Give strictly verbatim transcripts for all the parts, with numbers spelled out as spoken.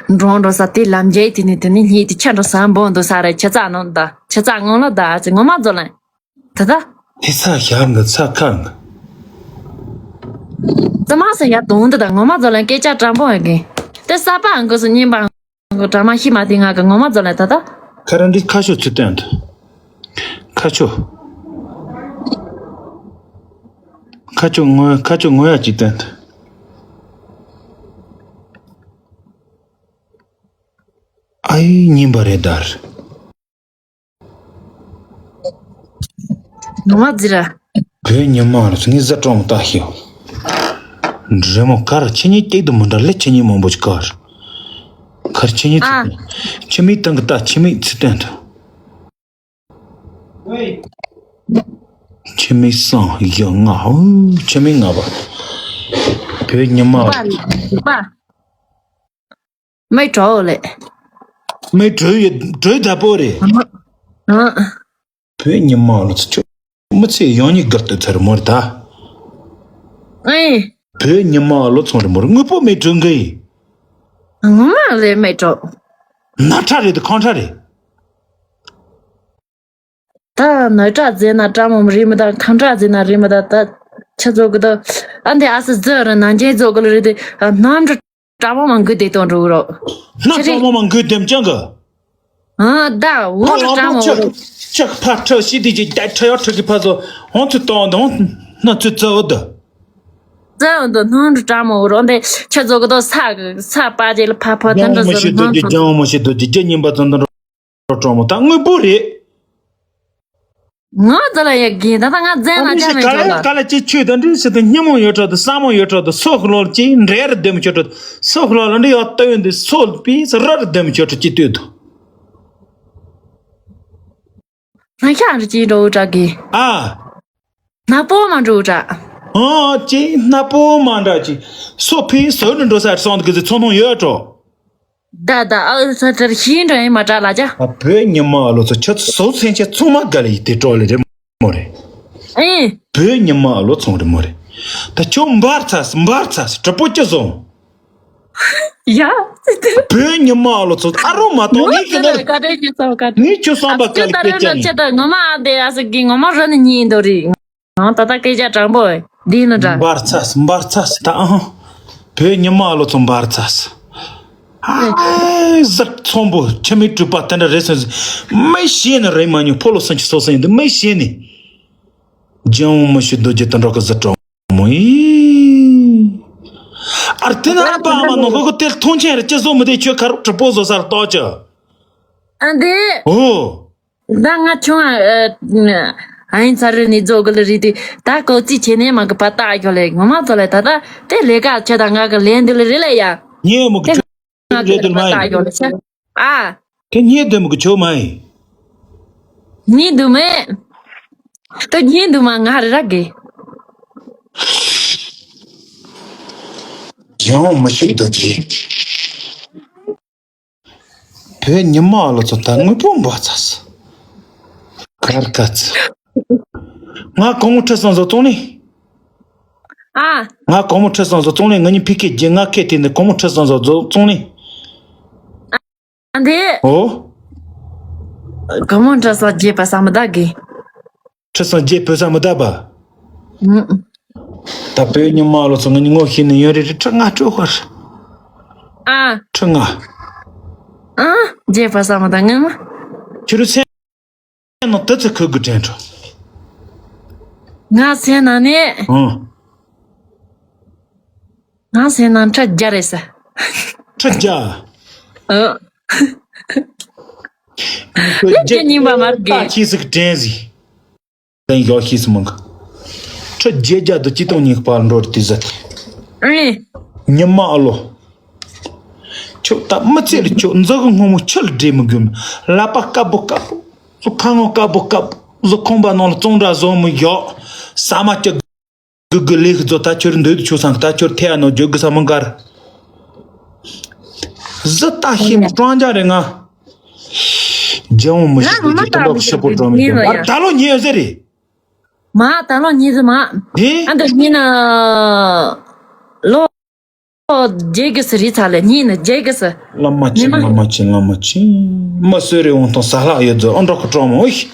འགྲོ་འགྲོ་ས་དེ་ལམ་རྒྱག་དེ་ནི་དེ་ནི་སྙིང་དེ་ཆ་འགྲོ་ས་འབོ་འདུག་ས་རེད། ཆ་ཚ་ནང་ད་ཆ་ཚ་ངང་ལ་ད་ཨ་ཙི་ངོ་མ་རྫོགས་ལན། ད་ད། དེ་ས་ཞག་གི་ཚ་ཁ་གི། ཙི་མ་སེ་ཡ་དོང་འདི་ད་ངོ་མ་རྫོགས་ལན་སྐད་ཆ་དྲང་པོ་ཡ་གི། དེ་ས་པ་ཨང་གི་སུ་སྙིང་པ་ཨང་གི་དྲ་མ་ཤི་མ་དེ་ང་གི་ངོ་མ་རྫོགས་ལན་ད་ད། ཁ་ར་འདི་ཁ་ཤོ་ཚུ་སྟོན་ད། ཁ་ཆོ། ཁ་ཆོ་ངོ་ཁ་ཆོ་ངོ་ཡ་ཅིག་སྟོན་ད། ཨའི་ཉིན་པ་རེད་དར། ནོར་མ་ཛི་ར། བོད་ཉི་མ་རུ་ངས་ཟ་གྲོང་ལྟ་ཤེས། འདྲེ་མོ་གར་ཁྱེད་གཉིས་སྐྱེག་ཏུ་མི་འདྲ་ལེ་ཁྱེད་གཉིས་མང་པོ་ཅིག་གར། གར་ཁྱེད་གཉིས་ཨ། ཚུད་ཁྱེད་མིའི་སྟེང་གི་ལྟ་ཁྱེད་མིའི་ཚུད་སྟོན་དུ། ཁྱེད་མིའི་སང་ཡ་ང་ཧུ་ཁྱེད་མིའི་ང་བ། བོད་ཉི་མ་རུ། པ། མེ་གྲོ་ལེ། མེ་གྲོ་ཡི་གྲོ་ད་པོ་རེད། ཨ། བོད་ཉི་མ་ལོ་ཚོ་ཁྱོད་མི་ཚེ་ཡང་ཉིད་དགར་དུ་ཚར་མོ་རེད་ད། ཨེ། བོད་ཉི་མ་ལོ་ཚོང་རེད་མོ་རེད། དངོས་པོ་མེ་གྲོ་གི་ཡིན། ངོ་མ་ལེ་མེ་གྲོ། ན་ཁྲ་རེད་དུ་ཁང་ཁྲ་རེད། ད་ནོར་གྲྭ་རྫས་ན་གྲྭ་མོ་རེད་མི་ད་ཁང་གྲྭ་རྫས་ན་རེད་མི་ད་ད་ཆ་ཚོགས་གི་ད། ཨ་འདི་ཨ་སི་རྫས་ར་ནང་ཆེན་ཚོགས་གི་ལ་རེད་དེ་ནམ་གྲྭ་གྲྭ་མོ་མང་གི་དེ་གཏོང་འགྲོ་གི་རོགས། ན་གྲྭ་མོ་མང་གི་དེམ་ཅང་གི། ཨ་ད་འོ་ཁ་ལ་གྲྭ་མོ་ཆག་ཆག་ཕ་ཁྲ་ཤི་དེ་ཅི་ད་ཁྲ་ཡོ་ཁྲ་གི་ཕ་ཚོ་ཧོན་ཚུ་གཏོང་དང་ན་ཚུ་རྫས་འོ་ད། རྫས་འོ་ད་ནམ་གྲྭ་མོ་རོགས་འདི་ཆ་ཚོགས་གི་ད་ས་གི་ས་པ་ཅེ་ལ་ཕ་ཕ་ད་འདྲ་ཟེར་ནམ་ཚུ། རྒྱང་མོ་ཤི་དོ་ཅི་རྒྱང་མོ་ཤི་དོ་ཅི་རྒྱ་ཉིན་པ་ཚོ་ད་འགྲོ། གྲོགས་མོ་ད་དངོས་པོ་རེད། ང་ཚོ་ལ་ཡ་གིན་ད་ལྟ་ང་རྫས་ན་ཅང་མེད་ཚོ་ལ། ག་ལ་ཅི་ཆོས་དང་འདྲི་ཞིག་ཏུ་སྙི་མོ་ཡོད་གྲོགས་དུ་ས་མོ་ཡོད་གྲོགས་དུ་སོག་ལོར་ཅི་འདྲེ་རུ་ལྡེམ་ཆོད་གྲོགས་སོག་ལོར་ལ་འདྲི་ཡོད་ལྟ་ཡོད་འདི་སོག་པིས་ར་རུ་ལྡེམ་ཆོད་གྲོགས་ཅི་ལྟོས་དུ། ང་ཤ་རུ་ཅི་འགྲོ་དྲག་གི། ཨ། ནག་པོ་མ་འགྲོ་དྲ། ཨ་ཅི་ནག་པོ་མ་འདྲ་ཅི། སོ་ཕི་སོ་ནི་འགྲོ་ས་སོང་གི་ཚོ་ཚོང་ཡོད་འགྲོ། ད་ད་ཨ་ས་ཏར་ཤིན་འདྲ་ཡིན་མ་དྲ་ལ་ཅ། ཨ་བོད་ཉི་མ་ལོ་ཚོ་ཁྱོད་ཚོ་སོ་སེང་ཆེ་ཚོང་མ་ག་ལ་ཡི་དེ་གྲོགས་ལ་རེད་མོ་རེད། ཨེ། བོད་ཉི་མ་ལོ་ཚོང་རེད་མོ་རེད། ད་ཁྱོད་འབར་ཚ་སི་འབར་ཚ་སི་གྲི་པོ་ཅི་བཟུང་། ཡ། བོད་ཉི་མ་ལོ་ཚོ་ཨ་རོ་མ་གཏོང་ངས་ཀྱི་ནོར། ངས་ཁྱོད་བསམ་པ་ག་ལ་སྐད་ཆ་ནི། ང་མ་ཨ་དེ་ཨ་སི་གི་ངོ་མ་ར་ནི་ཉིན་འདོ་རི། ང་ད་ལྟ་སྐད་ཆ་དྲང་པོ་འདི་ནི་འདྲ། འབར་ཚ་སི་འབར་ཚ་སི་ད་ཨ་ཧ། བོད་ཉི་མ་ལོ་ཚོ་འབར་ཚ་སི། ཨ་ཟིག་ཚོང་པོ་ཁྱིམ་མི་གྲུ་པ་དེ་འདྲ་རེད་སོང་ཟིག་མི་ཤེས་ནི་རེད་མ་ཉུང་ཕོ་ལོ་སོང་ཆི་སོ་སོ་ཡིན་འདི་མི་ཤེས་ནི། ལྗང་མི་ཤི་རྡོ་རྗེ་དུད་འགྲོ་གི་ཟི་གྲོགས་མོ་ཡིན། ཨར་ཏི་ན་ར་པ་མ་ནོ་གོ་གོ་དེ་ལ་མཐོང་ཆེན་རེ་ཅི་བཟོ་མི་དེ་ཁྱོད་ཁ་རོག་གྲི་པོ་བཟོ་ས་ལ་ཏོག་ཅི། ཨ་འདི། ཨོ། ད་ང་ཆུང་ཨ་ཨ་ཡིན་ཚ་རེ་ནི་རྫོགས་གི་ལ་རི་དེ་ད་ཀོ་ཙི་ཆེ་ནས་མ་གི་པ་ཏག་ཡོད་ལེ་ངོ་མ་ཚོ་ལེ་ད་ད་དེ་ལས་ཀ་ཆེ་ད་ང་གི་ལན་འདི་ལ་རི་ལེ་ཡ། ཉེ་མོ་གི་ཆོ་རེད་དུ་མ་ཡིན། ཨ། དེ་ཉེ་དུ་མོ་གི་ཆོ་མ་ཡིན། ཉེ་དུ་མེ། ད་ཉེ་དུ་མ་ང་རེ་ར་གི། ཡང་མི་ཤེས་འདུག་གི། བོད་ཉི་མ་ལོ་ཚོ་ད་དངོས་པོ་འབའ་ཚ་སི། གར་ཀ་ཚི། ང་གོང་མོ་ཁྲི་སང་བཟོ་བཙོང་ནི། ཨ། ང་གོང་མོ་ཁྲི་སང་བཟོ་བཙོང་ནི་ང་གཉིས་ཕི་ཁེ་རྒྱལ་ང་ཁེ་དེ་ནི་གོང་མོ་ཁྲི་སང་བཟོ་བཙོང་ནི། ཨ་འདི། ཨོ། གོང་མོ་ཁྲི་སང་རྒྱལ་པ་སང་མི་ད་གི། ཁྲི་སང་རྒྱལ་བོད་སང་མི་ད་པ། ཨུ། ད་བོད་ཉི་མ་ལོ་ཚོ་ང་གཉིས་ངོ་ཤེས་ནི་ཡོད་རེད་རེད་ཁྲི་ང་སྤྲོ་ཧར། ཨ། ཁྲི་ང་། ཨ། རྒྱལ་པ་སང་མི་ད་ངན་མ། ཁྱོད་རུ་སེམས། ནང་དུ་ཚུར་ཁུར་དགོས་དྲན་འགྲོ། ང་སེམས་ནང་ནས། ཨང་། ང་སེམས་ནང་ཁྲི་བརྒྱ་རེད་ཟེར། ཁྲི་བརྒྱ། ཨ། ཁྱོད་རྒྱ་རྙིང་པ་མ་རེད། ད་ཁྱི་ཟིག་དྲན་ཟིག་ལན་ཡོག་ཤིས་མང་གི། ཁྲི་བརྒྱད་བརྒྱ་དུ་ཅི་སྟོང་ཉིས་པར་འགྲོ་རེད་དེ་ཟེར། ཨེ། ཉི་མ་ཨ་ལོ། ཁྱོད་ད་མི་ཚེ་ལ་ཁྱོད་འཛག་གི་སྔོན་མོ་ཆུ་ལ་འདྲེས་མི་དགོས་མི། ལག་པ་དཀར་པོ་དཀར་པོ། ཁ་ངོ་དཀར་པོ་དཀར་པོ། གཟུགས་ཁང་པ་ནང་ལ་བཙོང་འདྲ་བཟོ་མི་ཡོག་ཟ་མ་སྐྱ་གུ་གུ་ལེགས་བཟོ། ད་ཁྱོད་འདོད་དུ་ཆུ་སང་གི་ད་ཁྱོད་ཐེ་ཨ་ནོ་འཇོག་གི་ས་མི་འགར། གཟི་ད་ཤེས་མི་སྤྲང་རྒྱ་རེད་ང་། རྒྱལ་བོ་མི་ཤེས་ང་ངོ་མ་རྒྱུ་ད་ལོག་ཤི་པོ་འགྲོ་མི་ཉན་ལ་ཡ། ད་ལོ་ཉན་ཟེར་རེད། མ་ད་ལོ་ཉན་ཟེར་མ། དེ། ཨ་འདི་ཉན་ན། ལོ། ཨོ་རྒྱལ་གི་སི་རི་ཚ་ལེ་གཉིས་ནི་རྒྱལ་གི་སི། བླ་མ་ཆེན་ཉི་མ། བླ་མ་ཆེན། བླ་མ་ཆེན། མ་གསོད་རེ་འོང་དང་ས་ལྷག་ཡོད་ཛོ་ཨོ་འགྲོ་ཁོ་གྲོགས་མོ་ཨོ་ཤི།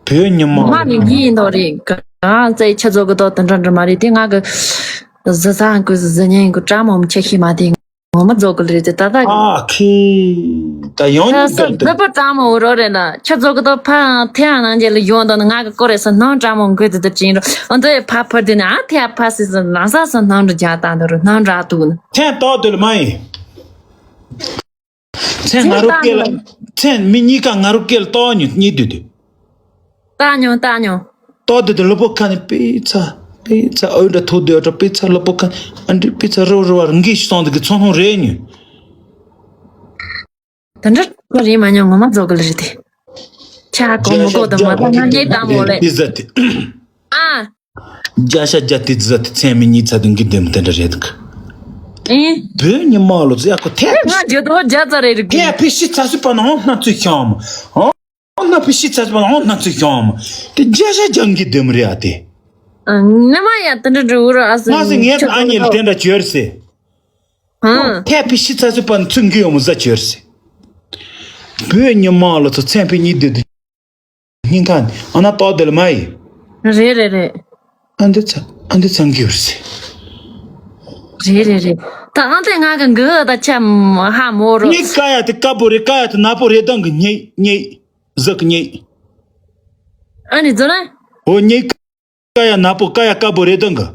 བོད་ཉི་མ། མ་ནི་གཉིས་འདོ་རེད་གང་ཚེ་ཆ་ཛོ་གི་དོ་དེ་འདྲ་འདྲ་མ་རེད་དེ་ང་གི་ཟི་ས་ཧང་ཀུ་ཟི་ཉན་ཀུ་ཀྲ་མོ་མ་ཆ་ཤི་མ་དེ་ངོ་མ་ཛོ་གི་ལེ་རེད་དེ་ད་ད་གི། ཨ་ཁི། ད་ཡང་ད་ཉིད་ས་ཀ་ཏི། ཛི་པ་ཀྲ་མོ་འུ་རོ་རེད་ན་ཆ་ཛོ་གི་དོ་ཕ་ཐེ་ཨ་ནང་རྒྱལ་ལ་ཡོང་དོ་ན་ང་གི་ཀོ་རེ་ས་སྣང་ཀྲ་མོ་འགོས་དེ་དེ་ཅིན་རོ་ཨོ་འདོ་ཡ་ཕ་ཕར་དེ་ནི་ཨ་ཐེ་ཨ་ཕ་སི་ས་ལང་ས་ས་སྣང་འདྲ་རྒྱ་ད་འདོ་རོ་སྣང་ཀྲ་དུ་ན། ཐེན་ཏོ་དེ་ལ་མ་ཡིན། མཚན་ང་རོ་སྐད་ལ། མཚན་མི་གཉིས་ཀ་ང་རོ་སྐད་ལ་ཏོག་ཉོ་གཉིས་དུས་དུས། ཏག་ཉོ་ཏག་ཉོ། ཏོག་དུས་དུས་ལོ་པོ་ཁ་ནས་པི་ཚ། པི་ཚ་ཨོ་འདྲ་ཐོག་དུས་ཨོ་པི་ཚ་ལོ་པོ་ཁ་ཨ་འདྲི་པི་ཚ་རོ་རོ་བར་འགི་ཞིག་སོང་དུས་ཀྱི་ཚོང་ལྷུང་རེད་ཉོ། དེ་འདྲ་ཁོ་རེད་མ་ཉོ་ངོ་མ་རྫོགས་གི་ལ་རེད་དེ། ཆ་གོ་མི་གོ་དུ་མ་ད་ང་རྙེད་དང་མོ་ལེ། ཨ། རྒྱ་ཤ་རྒྱ་དེ་ཛ་དེ་མཚན་མི་གཉིས་ཚ་དུ་འགི་དེ་མི་དེ་འདྲ་རེད་གི། ཨེ། བོད་ཉི་མ་ལོ་ཙི་ཡ་ཁོ་ཐེ། ང་རྒྱུ་དོ་རྒྱ་ཙ་རེ་རིག་གི། ཐེ་ཕི་ཤི་ཚ་སུ་པ་ན་ཧོ་སྣ་ཚུ་ཤོམ། ཧོ་སྣ་ཕི་ཤི་ཚ་སུ་པ་ན་ཧོ་སྣ་ཚུ་ཤོམ། དེ་རྒྱ་ཤ་རྒྱ་འགི་དེ་མི་རེད་ཨ་དེ། ཨ་ནི་མ་ཡ་དེ་འདྲ་འདྲ་འུ་ར་ཨ་སི། ང་སི་ངས་ཨ་ཉིལ་དེ་འདྲ་བྱོས་སི། ཧང་། ཐེ་ཕི་ཤི་ཚ་སུ་པ་ན་ཚུ་འགི་ཡོ་མོ་ཟ་བྱོས་སི། བོད་ཉི་མ་ལོ་ཚོ་མཚན་ཕི་གཉིས་དེ་དུ། སྙིང་ཁ་ནས་ཨ་ན་ཏོག་དེ་ལ་མ་ཡིན། རེད་རེད་རེད། ཨ་འདི་ཚ་ཨ་འདི་ཚང་གི་ཡོད་རེད། རེད་རེད་རེད། ད་ཨ་འདི་ང་གི་འགུ་ད་ཆ་ཧ་མོ་རོ། སྙིགས་ཀ་ཡ་དེ་དཀར་པོ་རེད་ཀ་ཡ་དེ་ནག་པོ་རེད་དང་གི་སྙིགས་སྙིགས་ཟག་གི་སྙིགས། ཨ་ནི་ཛོ་ན། འོ་སྙིགས་ཀ་ཡ་ནག་པོ་ཀ་ཡ་དཀར་པོ་རེད་དང་གི།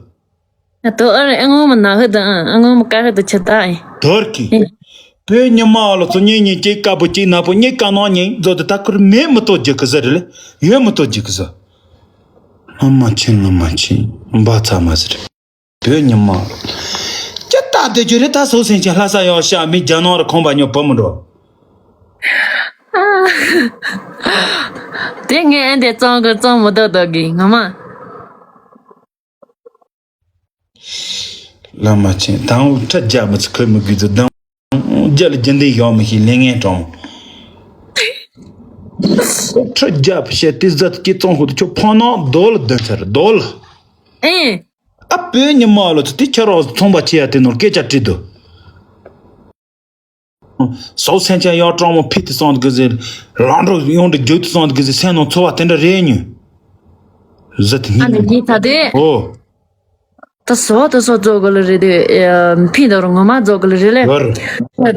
ཨ་དོ་ཨ་རེ་ཨ་ངོ་མ་ན་ཧི་དང་ཨ་ངོ་མ་ཀ་ཧི་དང་ཆ་ད་ཨེ། དོར་གི། ཨེ། བོད་ཉི་མ་ལོ་ཚོ་གཉིས་གཉིས་གཅིག་དཀར་པོ་གཅིག་ནག་པོ་གཉིས་ཀ་ནང་གཉིས་མཛོ་དེ་ད་ཁུར་མེད་མི་ཏོ་རྒྱུ་གི་ཟེར་རེད་ལེ། ཡོད་མི་ཏོ་རྒྱུ་གི་ཟེར། ལོ་མ་ཆེན་ལོ་མ་ཆེན་འབའ་ཚ་མ་ཟེར། བོད་ཉི་མ་ལོ། ཅི་ལྟ་དེ་རྒྱུ་རེད་ད་སོ་སེང་ཆེན་ལྷ་ས་ཡོང་ཤ་མི་རྒྱ་ནང་རུ་ཁོང་པ་ཉོ་བུ་མི་འགྲོ། དེ་ངས་ཨེ་འདས་བཙོང་གི་བཙོང་མི་ཏོ་ཏོ་གི་ངོ་མ། བླ་མ་ཆེན་དང་པོ་ཁྲི་རྒྱ་མི་ཚུ་ཁོས་མི་དགོས་ཚུ་དང་རྒྱ་ལ་རྒྱུན་ལྡན་ཡོང་མི་ཤེས་ལས་ངན་གྲོང་ཁྲི་རྒྱ་བཤད་དེ་ཟ་དེ་སྐྱེ་བཙོང་ཧུ་དུ་ཁྱོད་ཕོ་ནང་རྡོ་ལ་བདུན་ཚར་རྡོ་ལ། ཨེ། ཨ་བོད་ཉི་མ་ལོ་ཚོ་དེ་ཁྱོད་རང་ཚོང་པ་བྱེད་ཡ་དེ་ནོར་སྐད་ཆ་དྲིས་འདུག་སོག་སེང་ཆེན་ཡར་གྲོང་མོ་ཕི་དེ་སོང་དུ་གི་ཟེར། ལང་འགྲོ་ཡོང་དུ་རྒྱུག་དུ་སོང་དུ་གི་ཟེར་སེམས་ནང་ཚོར་བ་དེ་འདྲ་རེད་ཉོན། ཟི་དེ་ཨ་ནི་ཉིད་ད་དེ། ཨོ། ད་སོ་ད་སོ་རྫོགས་གི་ལ་རེད་དེ། ཕི་འདོར་ངོ་མ་རྫོགས་གི་ལ་རེད་ལེ། ཡོར།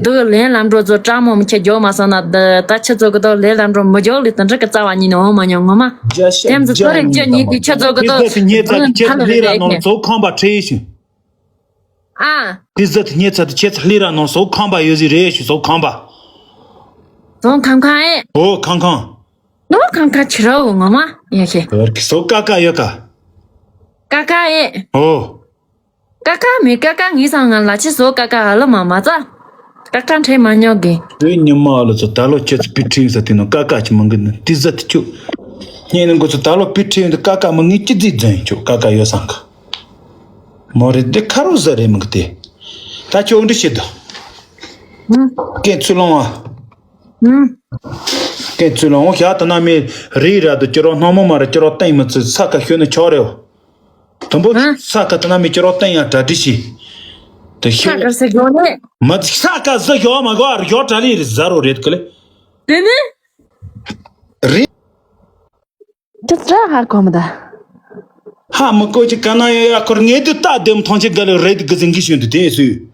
དུ་ལན་ལམ་འགྲོ་ཚོ་ཀྲ་མོ་མི་ཁྱེད་རྒྱོག་མ་སོང་ན་ད་ཁྱེད་ཚོ་གི་དོ་ལན་ལམ་འགྲོ་མི་རྒྱོག་ལེ་དེ་འདྲ་གི་རྩ་བ་ཉིད་ནས་འོང་མ་མྱོང་ངོ་མ། རྒྱ་ཤ་དེམ་ཚོ་རྒྱ་ཚོ་རེ་ཡིན་ཁྱེད་ཉིད་དེ་ཁྱེད་ཚོ་གི་དོ་དེ་ཚོ་ཉེ་ཚ་ཁྱེད་ཚོ་ལས་ར་ནོར་ཚོ་ཁང་པ་ཁྲེ་ཡི་ཤིང་། ཨ། དེ་ཟ་དེ་ཉེ་ཚ་དེ་ཁྱེད་ཚོ་ལས་ར་ནོར་ཚོ་ཁང་པ་ཡོད་ཟི་རེ་ཤི་ཚོ་ཁང་པ། ཚོ་ཁང་ཁང་ཨེ། ཨོ་ཁང་ཁང་། ནོ་ཁང་ཁང་ཕྱི་རོ་ངོ་མ་ཡ་ཤེ། སོ་ཀ་ཀ་ཡོད་ཀ། ཀ་ཀ་ཨེ། ཨོ། ཀ་ཀ་མི་ཀ་ཀ་ངི་སང་ང་ལ་ཆི་སོ་ཀ་ཀ་ཨ་ལ་མ་མ་ཙ། ཀ་ཀ་འཕྲད་མ་ཉོ་གི། བོད་ཉི་མ་ལ་ཚོ་ད་ལོ་ཁྱེད་ཚོ་པི་ཁྲིན་ས་དེ་ནོ་ཀ་ཀ་ཆི་མང་གི་ནི་དེ་ཟ་དེ་ཆུ། ཉེ་ནི་འགོ་ཚོ་ད་ལོ་པི་ཁྲིན་དུ་ཀ་ཀ་མ་ངི་ཅི་རྫི་རྫོན་ཆུ་ཀ་ཀ་ཡོད་སང་ཀ། མོ་རེ་འདི་ཁ་རོ་ཟ་རེ་མི་གི་དེ། ད་ཁྱོད་འདི་བྱེད་དོ། ཧུམ། ཀན་ཚུ་ལོང་བ། ཧུམ། ཀན་ཚུ་ལོང་བ་ཞག་ཏུ་ན་མི་རི་ར་དུ་ཁྱོད་རོ་སྣང་མོ་མ་ར་ཁྱོད་རོ་སྟེང་མི་ཚུ་ས་ཀ་ཤོད་ནི་ཆོག་རེ་བ། དུམ་བུ་ཧ། ས་ཀ་ཏུ་ན་མི་ཁྱོད་རོ་སྟེང་ཡང་གྲ་སྒྲིག་བྱེད། དུ་ཤོད། ས་ཀ་ཟེར་གོ་ནི། མ་ས་ཀ་ཟ་ཞོག་མ་གོ་ཨ་ར་ཞོག་གྲ་ལི་རི་ཟ་རོ་རེད་གི་ལེ། དེ་ནི། རི། དེ་ཙ་ཧ་གོ་མི་ད། ཧ་མི་གོ་ཅི་ག་ན་ཡོད་ཡ་ཁོར་ངེས་དུ་ལྟ་དེམ་ཐོང་ཆེ་ག་ལེ་རེད་གི་ཟིན་གི་ཤོད་དུ་དེ་སུས།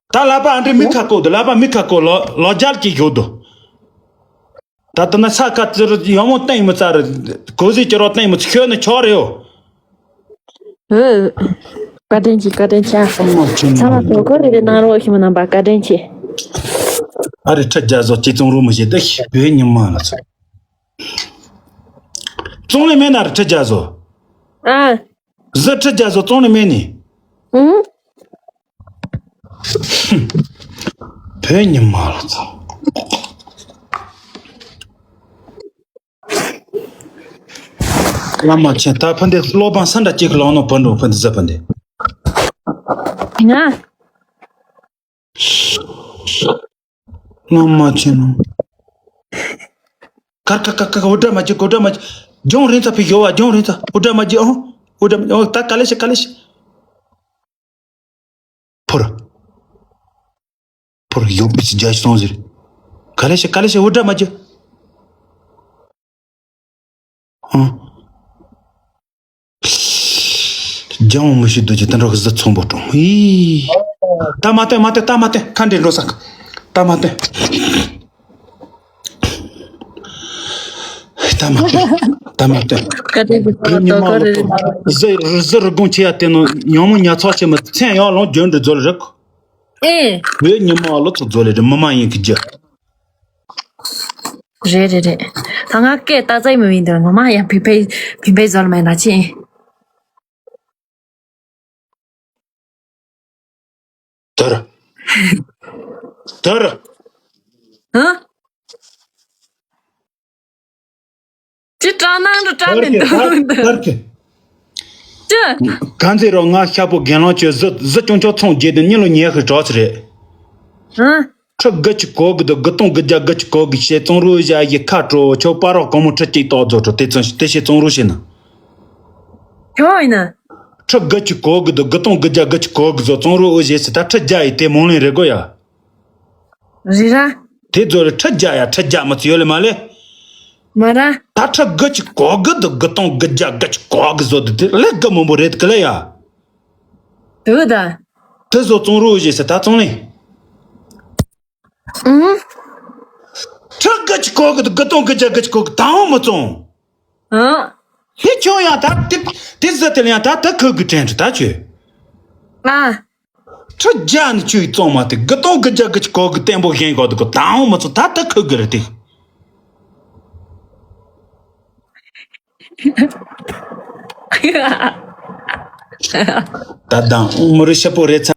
ད་ལ་པ་ཨ་འདྲི་མི་ཁ་གོ་དུ་ལ་པ་མི་ཁ་གོ་ལོ་ལོ་རྒྱལ་གྱི་ཡོད་དུ། ད་ལྟ་ན་ས་ཁ་ཙི་རུ་ཡོ་མོ་སྟེང་མི་ཚར་གོ་ཟི་ཅི་རོ་སྟེང་མི་ཚུ་ཤོད་ནི་ཆོག་རེ་ཡོ། ཨོ། བཀའ་དྲིན་ཆེ་བཀའ་དྲིན་ཆེ། ཚང་མ་ཚོ་གོ་རེ་རེ་གནང་རོགས་ཞུ་མ་ནང་པ་བཀའ་དྲིན་ཆེ། ཨ་རེ་ཁྲི་རྒྱ་བཟོ་ཅི་བཙོང་རུ་མི་བྱེད་ད་ཤི་བོད་ཉི་མ་ལ་ཚོ། བཙོང་ལེ་མེད་ན་རེ་ཁྲི་རྒྱ་བཟོ། ཨ། ཟི་ཁྲི་རྒྱ་བཟོ་བཙོང་ལེ་མེད་ནི། ཨུ། བོད་ཉི་མ་ལ་ཚོ། བླ་མ་ཆེན་ད་ཕན་དེ་སློབ་པ་ས་འདྲ་ཅིག་ལོག་ནོ་བུ་འགྲོ་ཕན་དེ་ཟ་ཕན་དེ། ང་། བླ་མ་ཆེན་ནོ། ཀར་ཀ་ཀ་ཀ་འུ་དྲ་མ་ཅི་གོ་དྲ་མ་ཅི། ལྗོང་རིན་ཚ་ཕི་ཡོ་བ་ལྗོང་རིན་ཚ་འུ་དྲ་མ་ཅི་ཨོ། འུ་དྲ་མ་ཅི་ཨོ་ད་ག་ལེ་ཤི་ག་ལེ་ཤི། ཕུར། ཕུར་ཡོག་པི་ཅི་རྒྱ་ཞིག་སོང་ཟེར། ག་ལེ་ཤ་ག་ལེ་ཤ་འུར་སྒྲ་མ་རྒྱག་ཧང་། རྒྱང་མི་ཤེས་འདུག་ཅི་དེ་འདྲ་གི་གཟི་ཚོན་པོ་གྲོང་ཨི། ད་མ་བསྟན་མ་བསྟན་ད་མ་བསྟན་ཁ་འདྲེ་འགྲོ་ས། ད་མ་བསྟན། ད་མ་བསྟན། ད་མ་བསྟན། ཁ་འདྲེ་འགྲོ་ས་ད་ག་རེ། གཟི་གཟི་རི་སྒོང་ཆེ་ཡ་དེ་ནོ་ཉོན་མོ་ཉ་ཚོགས་ཆེ་མི་མཚན་ཡང་ལོང་རྒྱུན་འདྲི་རྫོལ་རིག་ཨེ། བོད་ཉི་མ་ལོ་ཚོ་རྫོལ་ལེ་རེད་མི་མ་ཡིན་གི་རྒྱུ། རེད་རེད་རེད། ད་ང་སྐད་ཏག་ཙམ་མི་ཡིན་དེ་ངོ་མ་ཡང་བི་བའི་བི་བའི་རྫོལ་མ་ཡིན་ན་ཅི་ཡིན། དར། དར། ཧ། ཅི་སྐྲག་སྣང་འདྲ་སྐྲག་མི་འདུག་དར་གི། ཅི། གང་ཚེ་རོ་ང་ཤ་པོ་རྒན་ལོང་ཆོས་གཟི་གཟི་ཅུང་ཅུང་ཚོང་རྒྱས་དེ་གཉིད་ལོ་ཉལ་ཤི་གྲོགས་ཚེ་རེད། ཧ། ཁྲི་དགུ་གཅིག་གོ་གི་འདུག་དགུ་སྟོང་དགུ་བརྒྱ་དགུ་གཅིག་གོ་གི་ཞེས་ཙོང་རུ་བཞག་ཡི་ཁ་དྲོ་ཆོ་པ་རོག་གོང་མོ་ཁྲི་གཅིག་ཏོག་རྫོ་དྲོ་དེ་ཚོ་དེ་ཞེས་ཙོང་རུ་ཞེས་ན། ཁྱོད་ཡིན་ན། ཁྲི་དགུ་གཅིག་གོ་གི་འདུག་དགུ་སྟོང་དགུ་བརྒྱ་དགུ་གཅིག་གོ་གི་ཟོ་ཙོང་རུ་ཨོ་ཞེས་སི་ད་ཁྲི་བརྒྱ་ཡི་དེ་མོང་ལེན་རེད་གོ་ཡ། རི་ར། དེ་ཚོ་ལ་ཁྲི་བརྒྱ་ཡ་ཁྲི་བརྒྱ་མ་ཚོ་ཡོད་ལེ་མ་ལེ། མ་ར། ད་ཁྲི་དགུ་གཅིག་གོ་གི་འདུག་དགུ་སྟོང་དགུ་བརྒྱ་དགུ་གཅིག་གོ་གི་ཟོ་དེ་དེ་ལེ་གི་མང་པོ་རེད་གི་ལེ་ཡ། དུ་ད། དེ་ཚོ་ཙོང་རུ་ཨོ་ཞེས་སི་ད་ཙོང་ལེ། ཨུང་། ཁྲི་དགུ་གཅིག་གོ་གི་འདུག་དགུ་སྟོང་དགུ་བརྒྱ་དགུ་གཅིག་གོ་གི་ད་འོང་མ་ཙོང་། ཨ། ཧེ་ཁྱོད་ཡང་ད་དེ་དེ་ཟ་དེ་ལ་ཡང་ད་ད་ཁུ་གི་དྲན་དུ་ད་ཁྱོད། ཨ། ཁྲི་བརྒྱ་ནི་ཁྱོད་ཡི་བཙོང་མ་དེ་དགུ་སྟོང་དགུ་བརྒྱ་དགུ་གཅིག་གོ་གི་བརྟན་པོ་བཞེངས་གོ་དུ་གོ་ད་འོང་མ་ཚོ་ད་ད་ཁུ་གི་རེད་དེ། ད་དང་མི་རི་ཤ་པོ་རེད་ཚ།